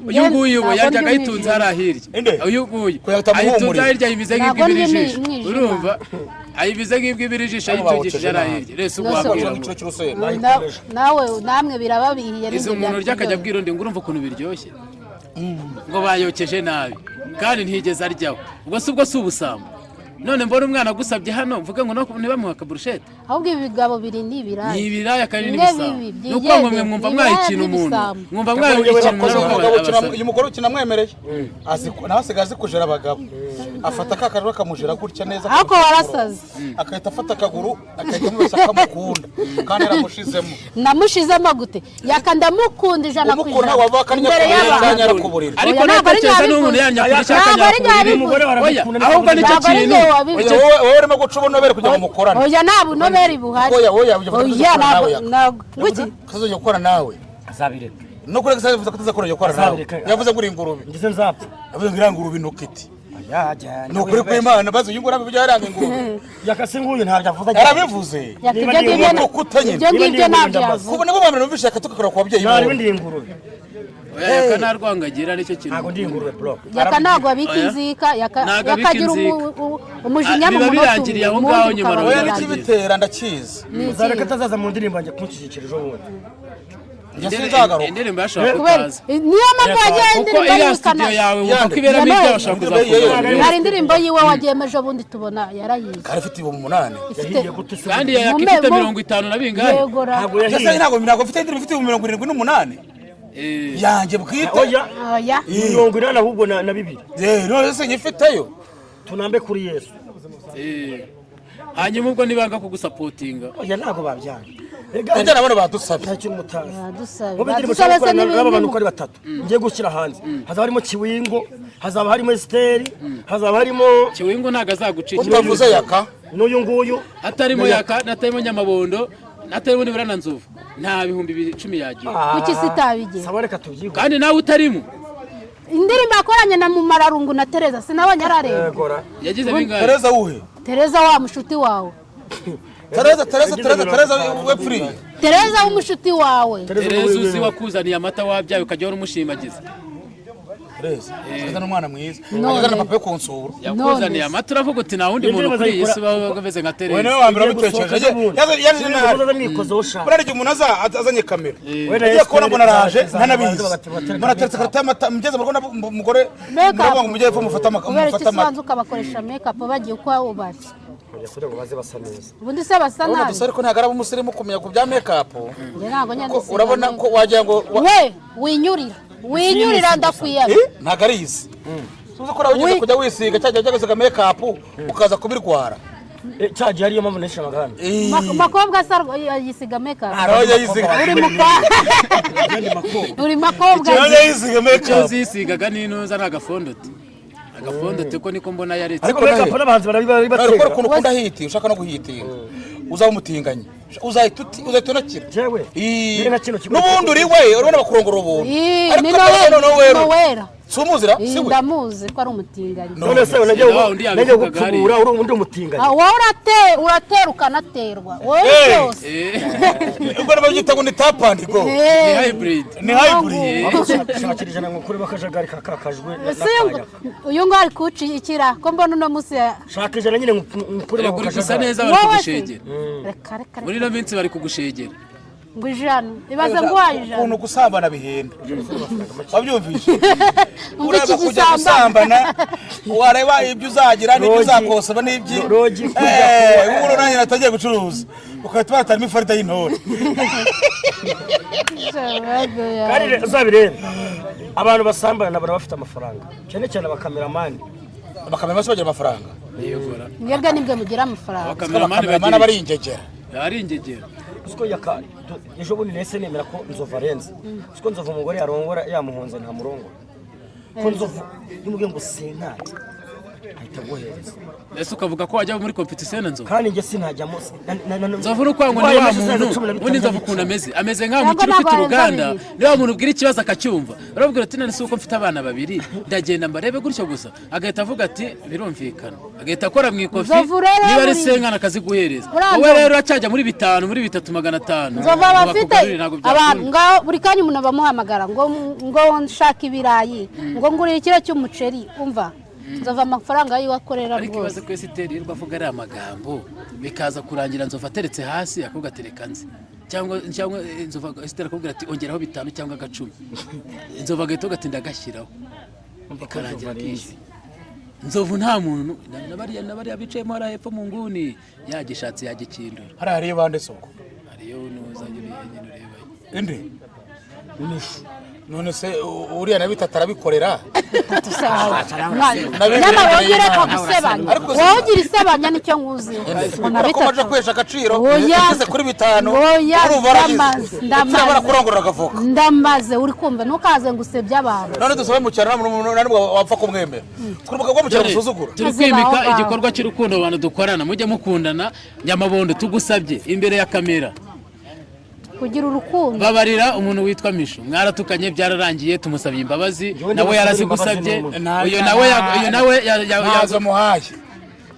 Uyu nguyu ubu Ntabwo yaryaga ndya ayitunze umwijima. hariya hirya. Inde? Uyu nguyu Kuyata ayitunze muhumurire. hirya, ayimize Ntabwo nk'ibwibira ndya ijisho. umwijima. Urumva ayimize nk'ibwibira ijisho, ayitungishije Bawuceje hariya nabi. hirya rese ubwo Nose- wabwira ngo Igiciro cy'urusenda. Nawe namwe birababihiye. Izi umuntu urya akajya abwira undi ngo urumva ukuntu biryoshye, ngo bayokeje nabi kandi ntiyigeze aryaho, ubwo si ubusambo? None mbona umwana agusabye hano mvuge ngo ntibamuhe akaburushete? Ahubwo ibi bigabo biri ni ibiraya. Ni ibiraya kandi Bimwe n'ibisambo. bibi, Ni ukuvuga ngo mwe mwumva byigendera. Ni ibiraya mwayikina umuntu n'ibisambo. mwumva mwayikina umuntu Uyu ariko mugabo abasabye. Uyu mugore ukina amwemereye, nawe asigaye azi kujera abagabo. Afata ka kajwi akamujera gutya neza. Ariko warasaze. Agahita afata akaguru, agahita amubeshya akamukunda kandi yaramushizemo. Namushizemo gute? Yaka ndamukunda 100 ku Umukunda ijana wava akanya imbere kuburiri y'abantu. cyangwa yarakuburira. Ariko Oya, ntabwo ari natekereza njye n'umuntu wabivuze. yanyakura cyangwa Ntabwo ari njye akanyakura. Umugore Oya, baragukunda. ahubwo nicyo Ntabwo ari kintu. njye wabivuze. Oya, wowe urimo guca ubunobere kugira ngo mukorane. Oya, nta bunoberi buhari. Oya, oya, uvuga ko Oya, utazakora ntabwo nawe, Yaka. ntabwo nguki. Kazajya gukora nawe. Azabireka. No kuri yavuze ko atazakora gukora nawe. Azabireka. Yavuze ngo uri ingurube. Ngeze nzapfa. Yavuze ngo iriya ngurube inukiti. Yajya. Ni ukuri kw'Imana, bazi uyu nguyu arabivuga, yaranga ingurube. Yakase nguyu ntabyo avuze. Yarabivuze. Yaka, Niba ibyo ndi ngibyo ingurube, kutanyine. ibyo Niba ngibyo ndi ntabyo ingurube, yavuze. Kuba nibwo bwa mbere numvise akatuka ku babyeyi Ntabwo bombi. ndi ingurube. Oya, yaka nta rwangagira, nicyo kintu. Ntabwo ndi ingurube bro. Yaka ntabwo abika Oya. inzika. Yaka Ntabwo abika yakagira inzika. umujinya Ah, mu biba munota birangiriye aho umwe, ngaho ubundi nyuma bukaba Oya, birarangiye. burarangiye. n'ikibitera ndakizi. Ni Uzareka iki? atazaza mu ndirimbo yanjye kunshyigikira ejo bundi. Njye sinzagaruka. Indirimbo yashobora Kubera kutaza. niyo mpamvu wagiye Kuko indirimbo iriya yirukana. studio yawe wumva ko Yande. iberamo Nanone. ibyaha, bashobora kuzakugarura. Hari indirimbo yiwe wagiyemo ejo bundi tubona yarayize. Kari afite 8,000. Ifite Yahiye gute se? Kandi yaka ifite 50 na bingahe? Yegora. Ntabwo Njye yahiye. ntabwo mfite indirimbo ifite 78,000. Yanjye bwite. Oya. Oya. 80 ahubwo na bibiri. None se nyifiteyo? Tunambe kuri Yesu. Hanyuma ubwo nibanga kugusapotinga? Oya, ntabwo babyanga. Ujya nabone badusabye. Nta kintu mutazi. Badusabye. Mu bindirimbo Badusabye nshaka se gukorana n'aba bantu uko ari n'ibintu. batatu ngiye gushyira hanze, hazaba harimo Kiwingo, hazaba harimo Esiteri, hazaba harimo Kiwingo ntabwo azagucikira. Utavuze Yaka. N'uyu nguyu. Atarimo Yaka, atarimo Nyamabondo, atarimo nibura na Nzovu, nta 10,000 yagira. Kuki se itabigira? Saba, reka tubyihuse. Kandi nawe utarimo. Indirimbo yakoranye na Mumararungu na Tereza, sinabonye arareba. Gora. Yagize bingahe? Tereza wuhe? Tereza wa mushuti wawe. Tereza, Tereza, Tereza, Tereza we free. Tereza w'umushuti wawe. Tereza uzi wakuzaniye amata wabyaye, ukajya uhora umushimagiza. Tereza, Tereza ni umwana mwiza. None. Agana papa yo kunsura. Yakuzaniye None. amata, uravuga uti nta wundi muntu kuri iyi si uba umeze nka We Tereza. niwe wa mbere wabitekereje. Yaje nabi. Mwikozeho sha. Buriya igihe umuntu aza azanye kamera, We na ugiye kubona mbona araje Esther ntanabizi, bagatera mbona ateretse karito y'amata, mugeze mu rugo umugore Make up. muravuga ngo mujye hepfo mufate Kubera iki mufate amata. ubanza ukabakoresha make up bagiye uko bari? Kugira ngo baze basa neza. Ubundi se basa Urabona nabi? dusa, ariko ntabwo ari umusirimu kumenya ku bya make up. Njye ntabwo njya Ko ndisiga urabona make ko wagira ngo we winyurira, winyurira, ndakwiyama. Eh, ntabwo ari izi. Uzi ko nawe ugeze kujya wisiga cyangwa ujya gusiga make up ukaza kubirwara. Cya gihe ariyo mpamvu neshe amagare. Makobwa asa yisiga make up. Arajya yisiga. Uri mukwa, uri makobwa. Arajya yisiga make Icyo up. zisigaga n'intuza ni agafondote, agafondote ko niko mbona yaretse. Ariko make up n'abahanzi Nari ukora barabibatera. ukuntu ukunda hit, ushaka no guhitinga, uzaba umutinganyi, uzahita unakira. Jewe, Ii. biri nka kino kigo. N'ubundi uri we, urabona bakurongora ubuntu. Ii, Ariko ni noneho Noel, wera Noella. Si umuzira? Ii, Si we? Ndamuzi ko ari umutinganyi. None se nagiye Wa wundi nagiye yabivugaga. gupfubura uri undi umutinganyi? Ah, wowe uratera ukanaterwa wowe Hey! byose. Ubwo babyita ngo ni tap and go. Ni Eh, hybrid. Ni hybrid. Shakira ijana ngo ukuremo akajagari kakajwe Ese uyu nguyu ari kuwucikira ko mbona uno munsi Shaka ijana nyine ngo ukuremo ako Uri gusa kajagari. neza, bari Wowe se kugushegera. Reka, reka, Muri reka. ino minsi bari kugushegera. Ngo ijana, ibaze ngo uhaye ijana. Ukuntu gusambana bihenda, wabyumvise? Umva Ureba iki kujya gisambana. gusambana, wareba ibyo uzagira n'ibyo Rogi. uzakosora n'ibyo Rogi kujya Eh, ubu nanjye natangiye gucuruza, ugahita batarimo ifarita y'intore. Kandi rero uzabirebe, abantu basambana nabona bafite amafaranga, cyane cyane abakameramani. Abakamera bose bagira amafaranga? Yegora. Mwebwe nibwe mugira amafaranga. Abakameramani Abakameramani bagira aba ari ingegera. Ari ingegera. Uziko Yaka ejo bundi nahise nemera ko Nzovu arenze. Uziko Nzovu umugore yarongora yamuhunze ntamurongora, ko Nzovu iyo umubwiye ngo sentare ahita aguhereza. Ese ukavuga ko wajya muri competition na Nzovu? Kandi njye sinajyamo Nzovu ni ukuvuga ngo ni wa muntu ubundi. Nzovu ukuntu ameze, ameze nk'aho Ntabwo umukire ufite ntabwo uruganda. arenza bibiri. Ni wa muntu ubwira ikibazo akacyumva. Urabwira uti none si uko mfite abana babiri, ndagenda mbarebe gutyo gusa, agahita avuga ati birumvikana, agahita akora mu ikofi. Nzovu rero Niba ari senkana akaziguhereza. Buriya Wowe Nzovu- rero uracyajya muri bitanu, muri 3,500 Nzovu aba ngo afite bakugarurire, ntabwo abantu byakunda. ngaho buri kanya umuntu bamuhamagara ngo nshaka ibirayi, ngo ngurire ikiro cy'umuceri. Umva, Nzovu amafaranga yiwe akorera Ariko rwose. ibaze ko Esiteri yirirwa avuga ariya magambo, bikaza kurangira Nzovu ateretse hasi akubwira ati reka nze, cyangwa Nzovu, Esiteri akubwira ati ongeraho bitanu cyangwa agacumi, Nzovu agahita avuga ati ndagashyiraho, bikarangira akishyura. Nzovu nta muntu na bariya bicayemo hariya hepfo mu nguni, yagishatse yagikindura. Hariya hariyo bande se ubwo? Hariyo n'uzajya ureba nyine urebayo. Inde? None se uriya na bitatu arabikorera? Nyamara wowe reka gusebanya. Ariko Wowe ugira isebanya nicyo nkuziho ngo na Ko maje bitatu. kwesha agaciro. Oya. Ugeze kuri bitanu. Oya, Urumva waragize. ndamaze, ndamaze. Epfo barakurongorera akavoka. Ndamaze, uri kumva? Ntukaze ngo usebye abantu. None dusabe mu cyaro, nta n'ubwo wapfa kumwemera twibuka ko mu cyaro musuzugura. Turi Maze kwimika baho ngaho. igikorwa cy'urukundo. Abantu dukorana, mujye mukundana. Nyamabondo, tugusabye imbere ya kamera. Kugira urukundo. Babarira umuntu witwa Mishu, mwaratukanye byararangiye, tumusabye imbabazi. Njyewe Nawe ndabasabira yarazigusabye. imbabazi n'ubu. Uyu nawe uyu nawe Ntazo muhaye.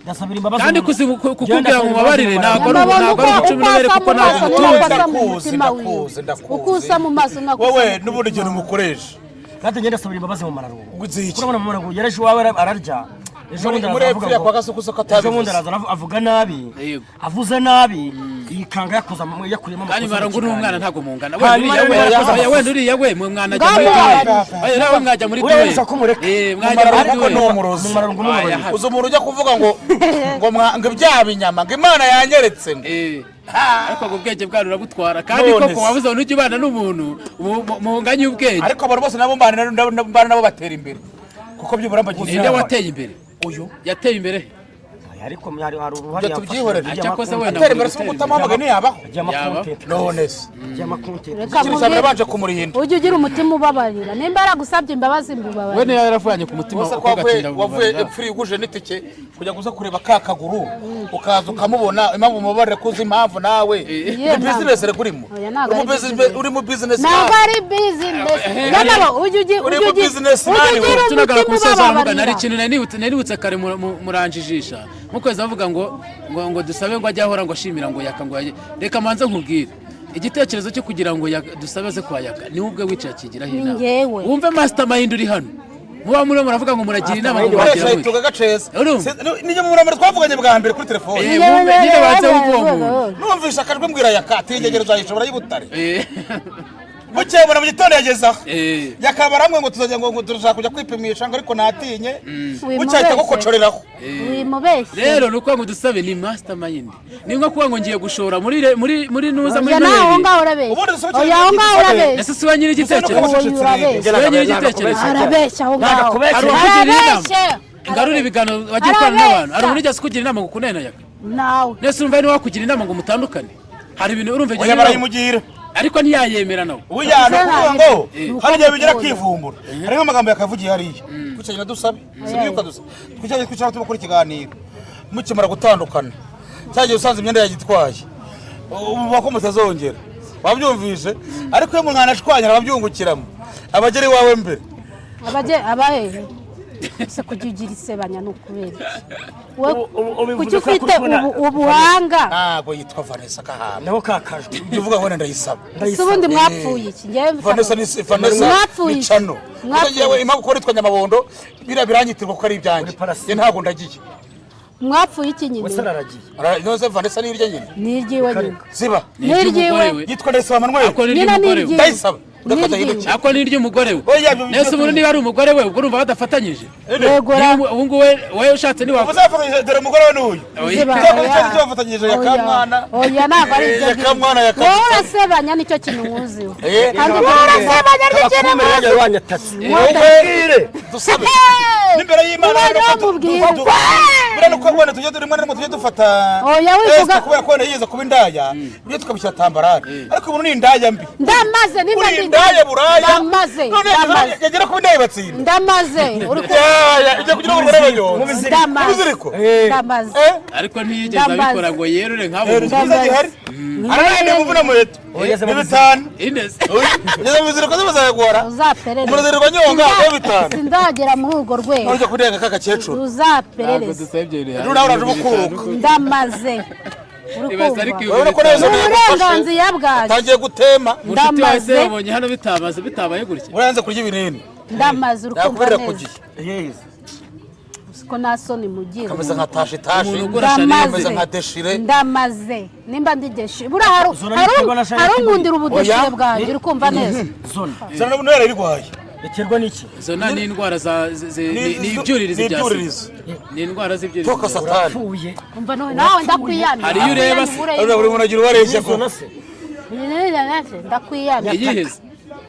Ndasabira imbabazi Kandi Njyewe kukubwira ndasabira ngo mubabarire imbabazi. ntabwo ari Nyamabona ntabwo ari uko uguca umubere uko kuko asa mu ntabwo maso umutunzi. niko asa mu Ndakuzi, mutima wiwe. ndakuzi, ndakuzi. Uko usa mu maso nako usa Wowe mu n'ubundi mutima. ikintu umukoresha. Kandi njye ndasabira imbabazi mu mararungu. Uguze iki? Urabona mu mararungu yaraje iwawe ararya, ejo bundi Muri araza avuga epfo ngo kwa Gasuku soko ejo bundi atabivuze. araza avuga nabi. Yego. Avuze nabi yikanga yakoze yakuyemo Kandi amakosa Marangu mu ni umwana, kiganiro. ntabwo mungana. Wenda Hanyuma uriya we rero yakoze oya, wenda uriya we mwe mwanajya muri Ngaho duwe. mubabarire. Oya, nawe mwajya muri Uriya duwe. wese akumureka. Eh, mwajya muri Mumararungu duwe. ni umurozi. Mu mararungu mubabarire. Uzi umuntu ujya kuvuga ngo ibyaha binyama, ngo Imana yanyeretse ngo Eh, ariko ngo ubwenge bwawe urabutwara kandi None koko se. wabuze ngo ujye ubana n'umuntu munganye ubwenge. Ariko abantu bose nabo mbana nabo batera imbere kuko byibura mbagize Ninde inama. wateye imbere? Uyu. Yateye imbere. Ariko hari uruhare. Ibyo tubyihorere. Cyakoze wenda Atera imbere se utamuhamagaye ntiyabaho. Yaba. None se Reka ikintu cya mbere nkubwire, banje kumurinda. Ujye ugira umutima ubabarira. Nimba yaragusabye imbabazi, We mbubabarira. niyo yaravanye ku mutima Wese ko uko wavuye gatinda wavuye bubabarira. epfiri uguje n'itike kujya kuza kureba ka kaguru, ukaza ukamubona, impamvu mubabarira kuzi impamvu nawe Iyihe ni mpamvu? business rero urimo. Oya, ntabwo Uri mu ari business. business. Uri mu business. Ntabwo ari business. Noneho ujye Uri ujye mu business ujye man, ugira Tunagara ku umutima musozi waravuga nari ubabarira. ikintu nari nibutse kare muranjijisha nkukwezi bavuga ngo dusabe ngo ajye ahora ngo ashimira ngo Yaka ngo reka manze nkubwire igitekerezo cyo kugira ngo Dusabe aze kwa Yaka, niwe ubwe wicaye akigiraho Ni inama. njyewe. Wumve mastermind uri hano, muba muri muravuga ngo muragira inama ngo Ukoresha muragira ituga gutya. gaceza. Urumva? Nijye mu muremure twavuganye bwa mbere kuri telefone. Wumve nyine banze wumve uwo muntu. Numvishe akajwi mbwira Yaka ati ingegero uzayishobora y'Ibutare. Bukeye mbona mu gitondo yageze aho. Yakaba aramwe ngo tuzajya ngo turashaka kujya kwipimisha, ngo ariko natinye. Bucye ahita agukocoreraho. Wimubeshye. Rero ni ukuvuga ngo Dusabe ni mastermind, ni nko kuvuga ngo ngiye gushora muri re- muri muri nuza muri Oya, nawe aho Noheli. ngaho urabeshya. Ubundi dusohokere Oya, aho ngaho dusabe. urabeshya. Ese si we nyiri igitekerezo? Oya, urabeshya. Si we nyiri igitekerezo? Arabeshya aho ngaho. Hari uwakugira inama? Arabeshya. Ngarura ibiganiro wagiye ukorana n'abantu, hari umuntu Arabeshya. ugeze kugira inama ngo ukundane na Yaka? Nawe. Nese urumva niba wakugira inama ngo mutandukane, hari ibintu urumva ibyo Oya, bibaho. barayimugira. Ariko ntiyayemera nawe. Buriya ni ukuvuga ngo hari igihe bigera Uko kwivumbura, hariho amagambo yakavugiye hariya twicaranye na Dusabe, sibyo? Dusabe twicaranye, twicara tubakora ikiganiro, mukimara gutandukana cyagiye usanze imyenda yagitwaye, ubu ko mutazongera wabyumvise. Ariko iyo umuntu ashwanya arabyungukiramo, abagera iwawe mbere. Abaje abahehe se kujya ugira isebanya ni ukubera iki? We Ubivuze kuki ko ufite yakubona- ubuhanga? Ntabwo yitwa Vanessa Kahamba. Naho kakajwe. Ibyo uvuga ngo ndayisaba. Ese ubundi mwapfuye iki? Njyewe Vanessa ni Vanessa. Mwapfuye Ni iki? cano. Mwapfuye. Yewe, impamvu ko nitwa Nyamabondo biriya biranyitirwa ko ari ibyanjye. Uri parasite. Njye ntabwo ndagiye. Mwapfuye iki nyine? Wese araragiye. Inoze Vanessa ni irya nyine. Ni iry'iwe nyine. Ziba. Ni iry'umugore we. Yitwa Ndayisaba Manuel. Ako ni Nyina ni iry'umugore we. iry'iwe. Ndayisaba. Udafata Ni iry'iwe. hindukira. Ako ni iry'umugore we. Oya, ibyo Nese umuntu niba ari umugore we, ubwo urumva badafatanyije? Yegora. Niba ubu ngubu wowe ushatse ntiwakora. Uzafatanyije, dore umugore we n'uyu. Ziba, Cyangwa oya. icyo cyafatanyije ya Oya. Kamwana. Oya, ntabwo ari ibyo. Ya Kamwana, ya Wowe urasebanya, nicyo kintu nkuziho. Kandi wowe urasebanya, nicyo kintu Abakumira nkuziho. yajya wanyatatse. Wowe dusabe n'imbere y'Imana. Ubaye Rero ko wamubwira. Buriya nuko wenda tujye rimwe na rimwe tujye dufata Oya, wivuga- Esther, kubera ko wenda yigeze kuba indaya, ibyo tukabishyira tambarare, ariko ubu ni indaya mbi. Ndamaze nimba Uri ndi indaya buraya. Ndamaze. None Ndamaze. yagera kuba indaya batsinda. Ndamaze, uri ku Yaya, ijya kugira ngo urore abanyonzi. Ndamaze. Mubiziriko. Ndamaze. Ariko ntiyigeze Ndamaze. abikora ngo yerure nk'abo. Cyiza gihari ararende muvuna muheto Ugeze mu ni 5. Ineze. Ugeze mu biziriko zibazayagora. Uzaperereze. Umurezerwa nyonga aho 5. Sindagera muri urwo rwego. Nujya kurenga ka gakecuru. Ntabwo Uzaperereze. dusaba ibyo bintu. Ejo nawe uraje ubukuruka. Ndamaze, uri Ibaze ariko kumva? ibintu Urabona ko neza Ni uburenganzira bwanjye. atangiye gutema. Munshuti wawe se Ndamaze. wabonye hano bitamaze bitabaye gutya? Uranze kurya ibinini. Ndamaze, uri kumva Nakubera ku neza? gihe. Ko nta soni mugira. Kameze nka tashi tashi. Umuntu ugura shanel. Kameze Ndamaze. nka deshire. Ndamaze nimba ndi deshi buriya hari Zona hari niterwa na shanel. hari unkundira ubudeshire Oya. bwanjye, uri kumva neza? Zona Zana n'ubu yarayirwaye. iterwa n'iki? Zona ni indwara za ni ibyuririzi Ni bya ibyuririzi. sida, ni indwara z'ibyuririzi Toka bya sida. satani. Upfuye. Umva none nawe ndakwiyamye. Hari iyo ureba se- Urabona buri muntu agira uwareshya ko. Zona se Ndakwiyamye. Iyiheze.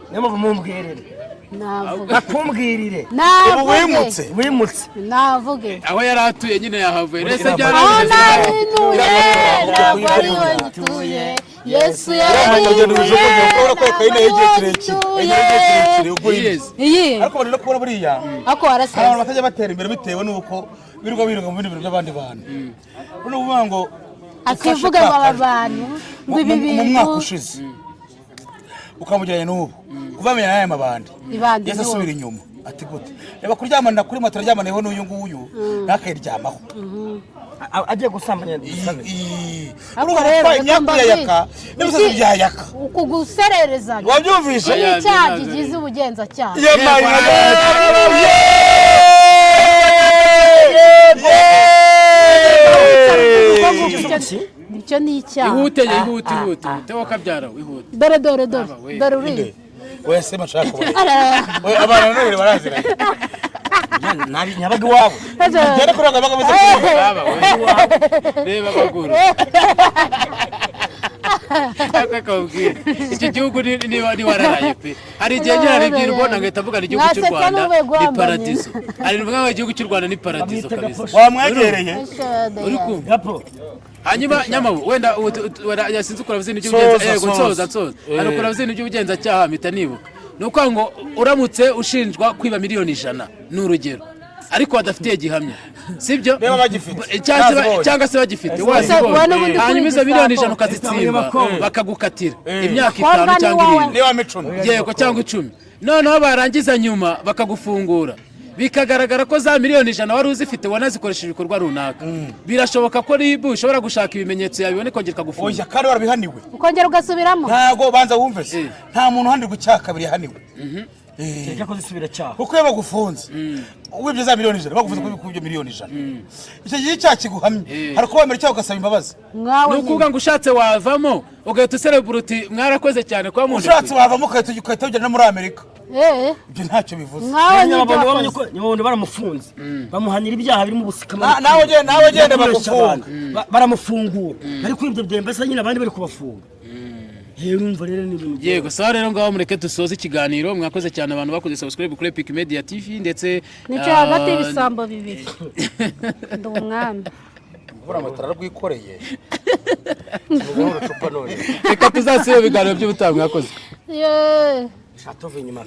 Niyo mpamvu mumbwirire. Navuge. Bakumbwirire. Ubu Navuge. wimutse. Wimutse. Navuge. Aho yari atuye nyine yahavuye, nese Aho byararenze. nari ntuye ntabwo ari we ngituye, Yesu Uragenda yarinduye. ubijugunye, urabona ko yakaye igihe kirekire. Ntabwo ari we Igihe kirekire ngituye. ubwo yimutse. Iyiheze. Iyi. Ariko bari no kubona buriya. Ako Hari abantu warasaze. batajya batera imbere bitewe n'uko birirwa biruka mu bindi bintu by'abandi bantu. Urabona uvuga ngo Akivuga ngo aba bantu ngo ibi mu mwaka bintu ushize ukamugereranya n'ubu kuva bamenya n'aya mabandi. Ibandi Yahise ni wowe. asubira inyuma ati gute, reba kuryamana kuri moto aryamaniyeho n'uyu nguyu ntakayiryamaho. Agiye gusambanya Dusabe. Ariko Urumva rero gutwara reka imyaku ya mbabwire. Yaka n'ibisazi bya Yaka. Uku gusererezanya Wabyumvishe? ni Oya, icyaha byo ntabwo kigize ubugenzacyaha. Yamaye. Icyo ni icyaha. Ihute, ihute, ihute, ihute wowe kabyara, ihute. Dore, dore, dore. Aba, we. Dore uriya. Wese mashaka kubona we abana none baraziranye. Nyabaga iwabo. Gera kuri aka baga. Baba we, reba amaguru. Ariko akababwira iki gihugu niba wararaye pe, hari igihe ngira hari ibintu ubona ngahita mvuga ngo igihugu cy'u Mwasetse Rwanda n'ubuye ni guhamba paradizo. Hari ibintu ngo igihugu cy'u Rwanda ni paradizo Bamwitaga kabisa. posho. Wamwegereye. Uri kumva? Gapo. Hanyuma Nyamabu, wenda sinzi ukora ibintu by'ubugenza Soza, yego soza. nsoza nsoza. Hari ukora ibintu by'ubugenzacyaha mpita nibuka, ni ukuvuga ngo uramutse ushinjwa kwiba miliyoni 100, ni urugero, ariko badafitiye gihamya, sibyo? Niba bagifite. Cyangwa se Nazibonye. Cyangwa se bagifite wowe wazibonye, n'ubundi kuri hanyuma izo igisabo. miliyoni 100 ukazitsimba, bakagukatira imyaka 5 Konga ni cyangwa wowe. 7. Niba 10. Yego, cyangwa 10, noneho barangiza nyuma bakagufungura, bikagaragara ko za miliyoni 100 wari uzifite wanazikoresheje ibikorwa runaka, birashoboka ko RIB ishobora gushaka ibimenyetso yabibona ikongera ikagufunga? Oya, kandi warabihaniwe. Ukongera ugasubiramo. Ntago, banza wumve se. Eh. Nta muntu uhanirwa icyaha kabiri yahaniwe. Kereka ko zisubira cyaha. Kuko iyo bagufunze wibye za miliyoni 100, bagufunze kuri ibyo miliyoni 100, icyo gihe icyaha kiguhamye, hari kuba wemera icyaha ugasaba imbabazi. Mwawe Ni nyine. ukuvuga ngo ushatse wavamo ugahita userebura uti mwarakoze cyane kuba mu Ushatse wavamo ugahita ugera no muri Amerika. Ibyo ntacyo bivuze. Mwawe nyine. Nyamabondo wabonye Wakoze. ko Nyamabondo baramufunze, bamuhanira ibyaha birimo ubusikama. Nawe ugenda Gukoresha bagufunga. abantu. Baramufungura ariko ibyo byembese nyine abandi bari kubafunga. Rero urumva rero ni ibintu. Yego, sawa. Rero ngaho mureke dusoze ikiganiro. Mwakoze cyane abantu bakoze subscribe kuri Epic Media TV ndetse Nicaye hagati y'ibisambo bibiri, ndi umwami. Buriya amatara arabwikoreye, kimeze nk'urucupa none. Reka tuzasube ibiganiro by'ubutaha. Mwakoze. Yeee. Shatovu inyuma.